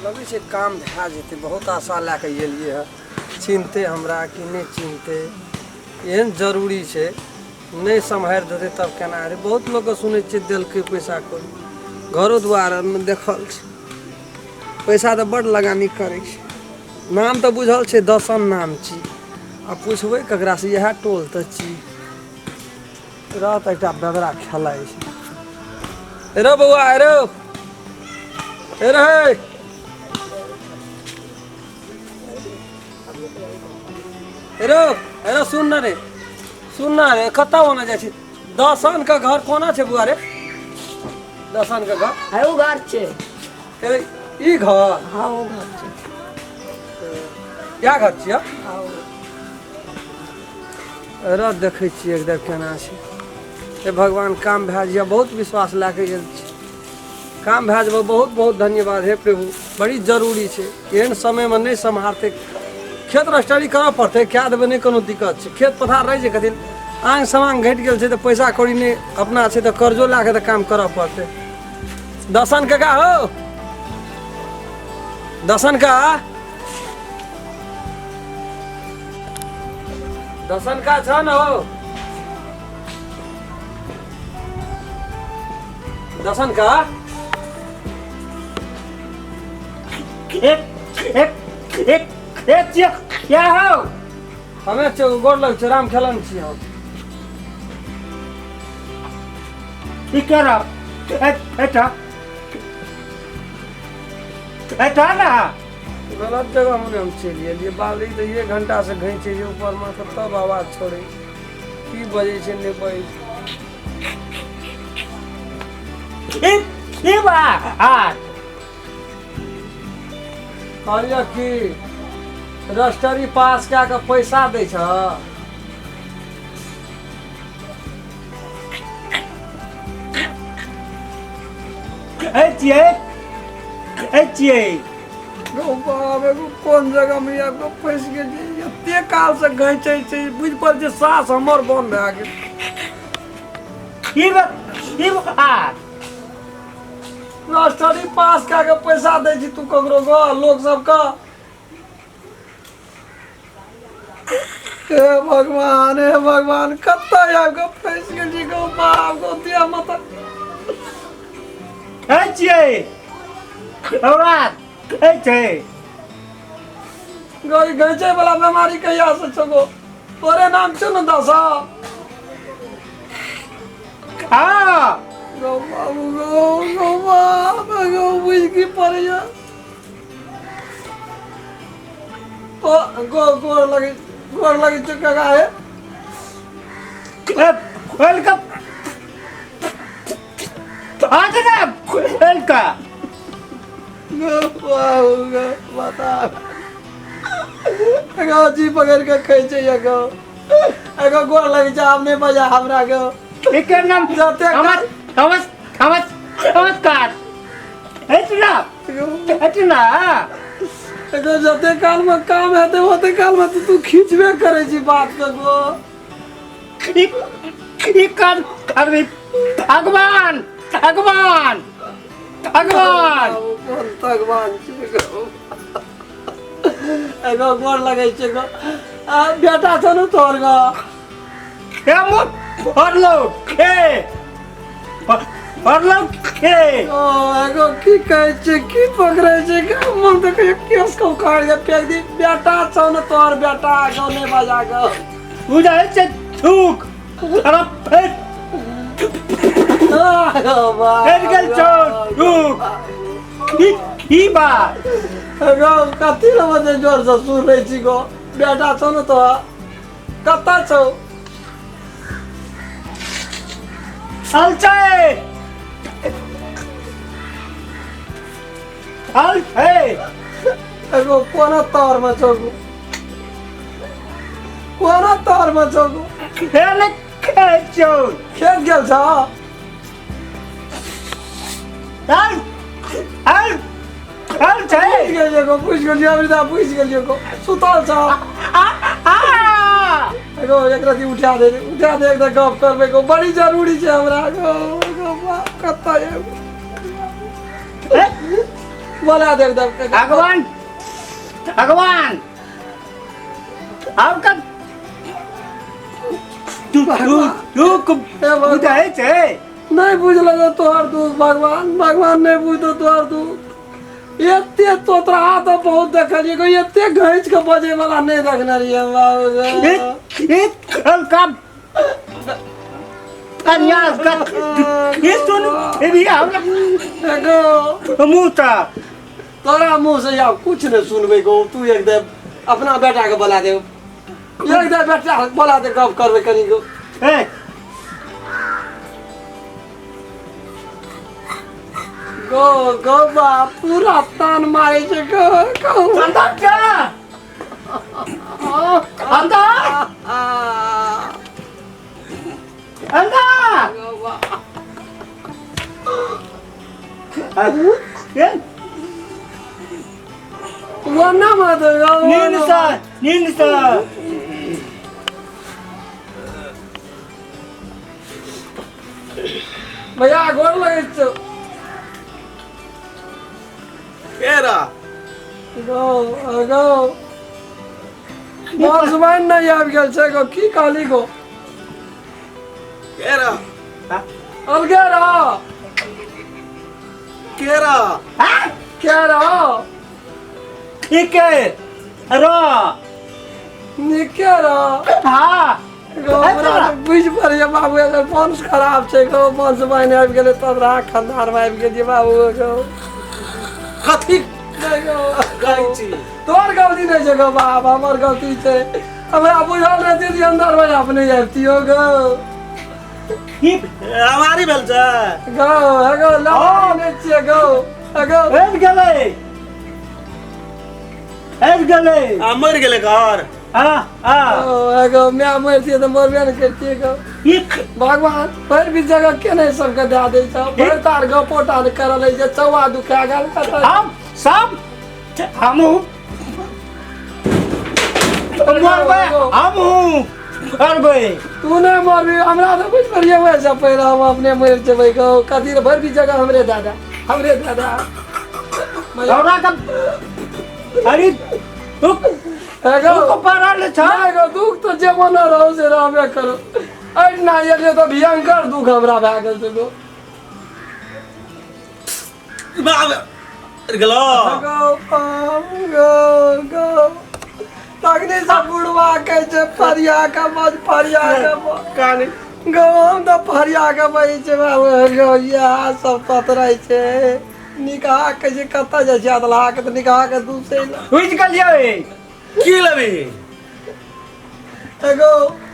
लगै छै काम भए जेतै। बहुत आशा लए कऽ एलियै हँ। चिन्हतै हमरा कि नहि चिन्हतै? एहन जरूरी छै, नहि सम्हारि देतै तब केना हेतै? बहुत लोकके सुनै छियै देलकै पैसा कौड़ी, घरो दुआरमे देखल छै। पैसा तऽ बड्ड लगानी करै छै। नाम तऽ बुझल छै, दसन नाम छी। आ पुछबै ककरासँ? इएह टोल तऽ छी। रह तऽ एकटा बेदरा खेलाइ छै। रे बौआ, रे हे रे, रे रे, सुन न रे, सुन न रे, कतऽ ओना जाइ छी? दसन के घर कोना छै बौआ रे? दसन के घर? है, ओ घर छै। ए, ई घर? हाँ, ओ घर छै। इएह घर छियै? हाँ, ओ। र देखै छियै एकदम केना छै। हे भगवान, काम भए जाइए। बहुत विश्वास लए कऽ गेल छी, काम भए जेबै। बहुत बहुत धन्यवाद हे प्रभु। बड़ी जरूरी छै, एहन समयमे नहि सम्हारतै। खेत रजिस्ट्री करऽ पड़तै, कए देबै, नहि कोनो दिक्कत छै। खेत पथार रहै छै कथी, आंग समांग घटि गेल छै तऽ पैसा कौड़ी नहि अपना छै तऽ कर्जो लए कऽ तऽ काम करऽ पड़तै। दसन काका हो, दसन का, दसन का छ न हो, दसन का। एक एक एक एक छियै क्या हौ? हमे छियौ, गोर लग छै, राम खेलन छियै हम। की करब? एटा एटा ना। गलत जगह मने हम चलि एलियै। बाबरी तऽ एक घंटा से घैंचै छै ऊपरमे तऽ तब आवाज छोड़ै छै। की बजै छै, नहि बजै छै। ई बा आ। कहलियै कि रजिस्ट्री पास कए कऽ पैसा दै छ? ए छियै, ए छियै। गौ बाप, एगो कोन जगहमे आबि कऽ फँसि गेलियै? एते कालसँ घैंचै छै, बुझि पड़ै छै साँस हमर बन्द भए गेल। ई बा ई आ। रजिस्ट्री पास कए कऽ पैसा दै छी तू ककरो गो लोक सबके? हे भगवान, हे भगवान, कतऽ आबि कऽ फँसि गेली? गौ बाप गौ, दिया माता। ए छियै औरात ए छै। गौ, ई घैंचै वाला बेमारी कहिया से छौ गौ? तोरे नाम छौ ने दशा? हाँ। गौ बाबू गौ, गौ बाप गौ, बुझि की पड़ैया तो गो। गोर लगे, गोर लगे छौ काका हे। ए welcome आज ना welcome. गौ बाबू गौ, बता गौ, जी पकड़ के खाइ छै ये गौ। एगो गोर लगे छै, आब नहि बजा हमरा गौ। एकर नाम जते हमर हमर हमर नमस्कार एतना एतना। एगो जते काल में काम हेतै ओते काल में तऽ तू खींचबे करै छी बात के गो। ई ई कर अरे भगवान, भगवान, भगवान। बाबू, कोन भगवान छै गो? एगो गोर लगै छै गो। आ बेटा छौ ने तोहर गो? हे मो फरलो हे फरलो हे। ओ एगो की कहै छै, की पकड़ै छै के मन तऽ कहियो केस को उखाड़ के फेंक दी। बेटा छौ ने तोहर बेटा गो? नहि बजा गो। बुझाइ छै थूक अरे फेर आ, गो बाप फेर गेल छौ थूक की की बात? गो, कथी लए बजे जोर से सुन रहै छी गो? बेटा छौ ने तोहर, कतऽ छौ? चल छै, चल छै। एगो कोना तरमे छौ गो? कोना तरमे छौ गो? खेल खेल छौ। खेत गेल छौ? चल चल चल छै। बुझि गेलियै गो, बुझि गेलियै अमृता, बुझि गेलियै गो। सुतल छौ? आ आ। एगो एक रति उठा दे, उठा दे, एक गप करबै गो, बड़ी जरूरी छै हमरा गो। गो बाप, कतऽ एगो? बोला दे एकदम। भगवान भगवान आब कब तू तू तू बुझै छै। नहीं बुझल तोहर दुख भगवान, भगवान नहीं बुझतो तोहर दुख। एते तोतरा तो बहुत देखलिए गो, एते घैच के बजे वाला नहीं देखने रहिए बाबू। कब कन्या ये सुन ये भी हमरा गो मुंह ता तोरा मुंह से आब कुछ नहीं सुनबे गो। तू एकदम अपना बेटा के बोला दे, एकदम बेटा बोला दे, गप करबे कनी गो। ए गो गो बाप पूरा तान मारे छे गो गो। अंदर जा अंदर अंदर गो बाप। ए वो ना मत गो। नींद सा नींद सा भैया गोर लगै छौ। केरा गो गो बसवाइन नहि आबि गेल छै गो। की कहली गो? केरा अलगे रह केरा के रह ठीक है रो नीके रह हाँ गो। हमरा तऽ बुझि पड़ैए बाबू, एकर वंश खराब छै गो। वंश बहिन आबि गेलै तब रहा खानदानमे आबि गेलियै बाबू गो। कथी नहि गो, कहै छी? तोहर गलती नहि छै गो बाप, हमर गलती छै। हमरा बुझल रहतै जे अंदर मे अपने आबितियो गो। की हमारी भेल छै गो हे गो लड़ा नहि छियै गो। हे गो आबि गेलै आबि गेलै आ मरि गेलै घर। हाँ हाँ हे गो माय मरितियै तऽ मरबे ने करितियै गो। एक भगवान भरि बीच जगह के नहि सबके दए दै छै। भरि तार गपोटा नहि करल है जे चौआ दुखा गेल कतऽ। हम सब हमहूँ मरबै, हमहूँ मरबै। तू नहि मरबी, हमरा तऽ बुझि पड़ियै वएहसँ पहिले हम अपने मरि जेबै गो। कथी रे भरि बीच जगह हमरे दादा हमरे दादा हमरा के अरे दुख हे गो दुख पड़ल छ। नहि गो, दुख तऽ जे मन रहौ से रहबे करू। एहिना एलियै तऽ भयंकर दुख हमरा भए गेल छै गो। बाप गेलो गो बाप गो गो। तखने सब बुढ़वा कहै छै फरिया के बज फरिया के बज। कानी गो हम तऽ फरिया के बजै छै बाबू गो। इएह सब ततरै छै। निकाह कहै छै कतऽ जाइ छै अदलाह के तऽ निकाह के दूसरे लए। बुझि गेलियै। की लेबी? एगो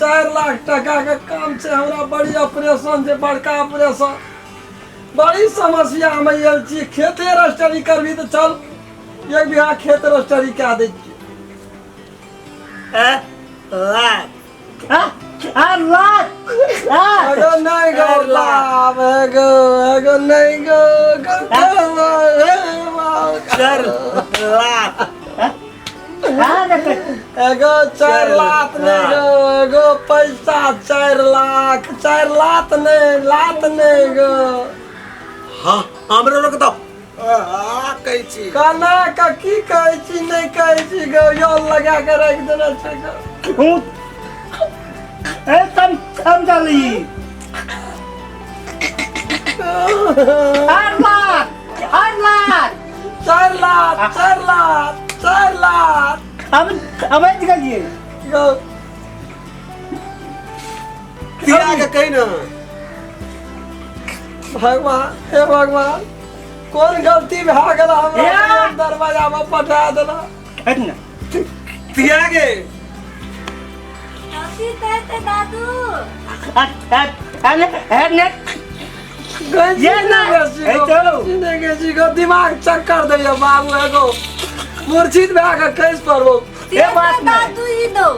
4 लाख टका के काम छै हमरा, बड़ी ऑपरेशन छै, बड़का ऑपरेशन, बड़ी समस्या मे आयल छी। खेते रजिस्ट्री करबी तऽ चल 1 बीघा खेत रजिस्ट्री कए दै छियै। ए लाख आ लाख आ एगो नहि गो 4 लाख। बाप, एगो एगो नहि गो गो गो, हे बाप। 4 लाख एगो 4 लाख नहि गो, एगो पैसा 4 लाख, 4 लाख नहि, लात नहि गो। हाँ हमरो रोक दो। आ कहै छी केना के की कहै छी नहि कहै छी गो, यो लगा के राखि देने छै गो। हूँ ए तम समझली 4 लाख 4 लाख 4 लाख 4 लाख 4 लाख। हम समझ गेलियै। गो तिया के कही ना। भगवान हे भगवान, कोन गलती भए गेल हमरा या। दरवाजा मे पठा देला। हट ना तिया के कथी कहते दादू? अरे अरे गई ये ना, गो, ए चलो। नहि गई गो, दिमाग चक्कर दैया बाबू। एगो मूर्छित भए के खसि पड़बो। ए बात नहीं। दादू ई दो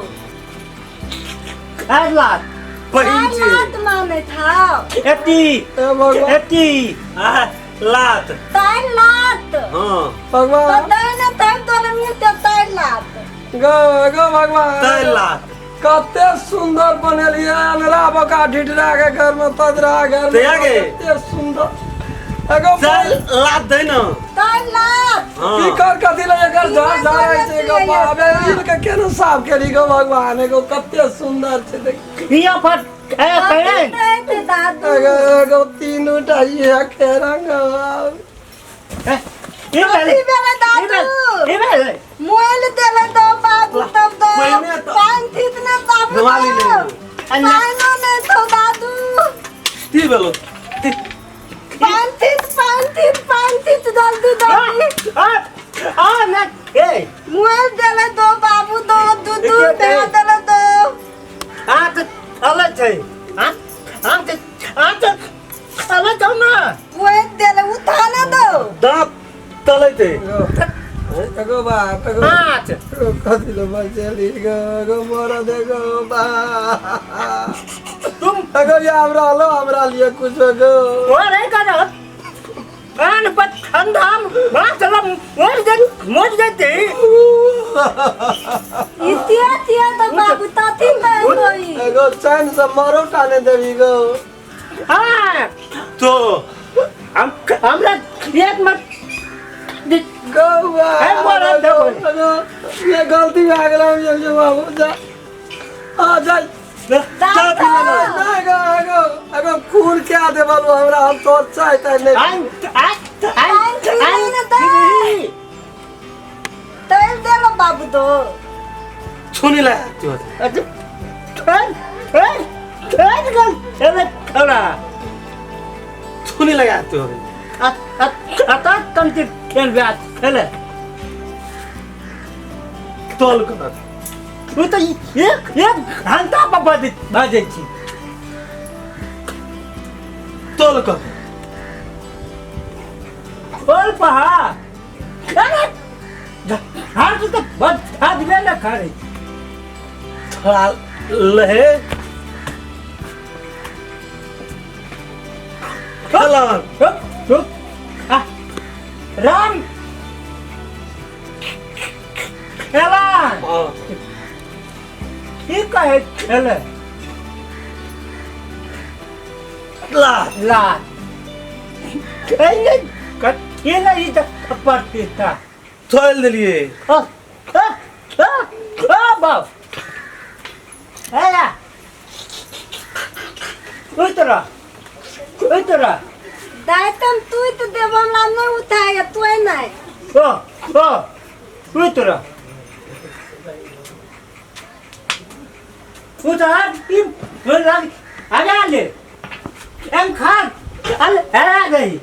4 लाख बहिन 4 छी लाख माने था। एती हे भगवान एती आ लात 4 लाख हाँ भगवान तो दे ना तब तोरा मिलते 4 लाख। गो गो भगवान 4 लाख। कते सुंदर बनेलियै अंगरा बका ढिठरा के घर में तदरा घर में तैया गे? कते सुंदर। एगो चार लात दे ना। 3 लाख। की कर कथी ले एकर झाड़ झाड़ै छै गो बाप रे, ई के केना साफ केली गो भगवान, एगो कते सुंदर छै देख। हियाँ पर ए कहे हेतै दादू। एगो एगो तीनू टा इहे के रंग बाप। ई भेलै। कथी भेलै दादू? ई भेलै। मोबाइल देले दो बाबू तब दो। पहिने तऽ- पान थी ने बाबू। दिवाली दो। नहि। पानो नहि छौ दादू। की भेलो? पान थी, पान थी, पान थी, जल्दी जल्दी। आ आ ना ए मोबाइल देले दो बाबू दो, दू दू एके- दे देले दो। आ तऽ अलग छै। आ आ तऽ आ तऽ अलग छौ ना। मोबाइल देले उठा ना दो। दाँत तलैते। एगो एगो बाप एगो आठ एगो कथी ले बचेली गो, एगो मरद एगो बाप। तुम एगो ये हमरा लो, हमरा लिए कुछ एगो। ओ नहीं कर कान पर ठंडा बात चला मोर दे मोर देते। इतिया तिया तो बाबू ताथी में होई। एगो चैन से मरो टाने देबी गो। हाँ तो हम हमरा एक मत गौआ हे मरद देबो। एगो ये गलती भए गेल, हम ये बाबू जा आ जा। दादू। नहीं गो, एगो एगो खून क्या देबल हमरा, हम तोर चाहते नहीं। आई आई आई तेल देलो बाबू दो। छुनी ला त्यो। अच्छा ठन ठन ठन गल चले खड़ा छुनी लगा त्यो। आ आ आ कमती खेल ब्याज खेले तोल कर। ओ तऽ एक एक घंटा पर बजै बजै छी। तोल कर। बोल पहा अरे हाथ तऽ बस हाथ में न करे। थोड़ा लहे खेलन। रुक रुक आ राम खेला। हाँ। की कहे खेले? ला ला खेले कथी नहीं तऽ थप्पड़ पीता। तोल देलिए। आ आ आ आ बाप ए उतरा उतरा। दायतम तू तो देव हमरा नहीं उठाए तू नहीं। ओ ओ उतरा उतर ई लग आगा ले एम खान अल आ गई।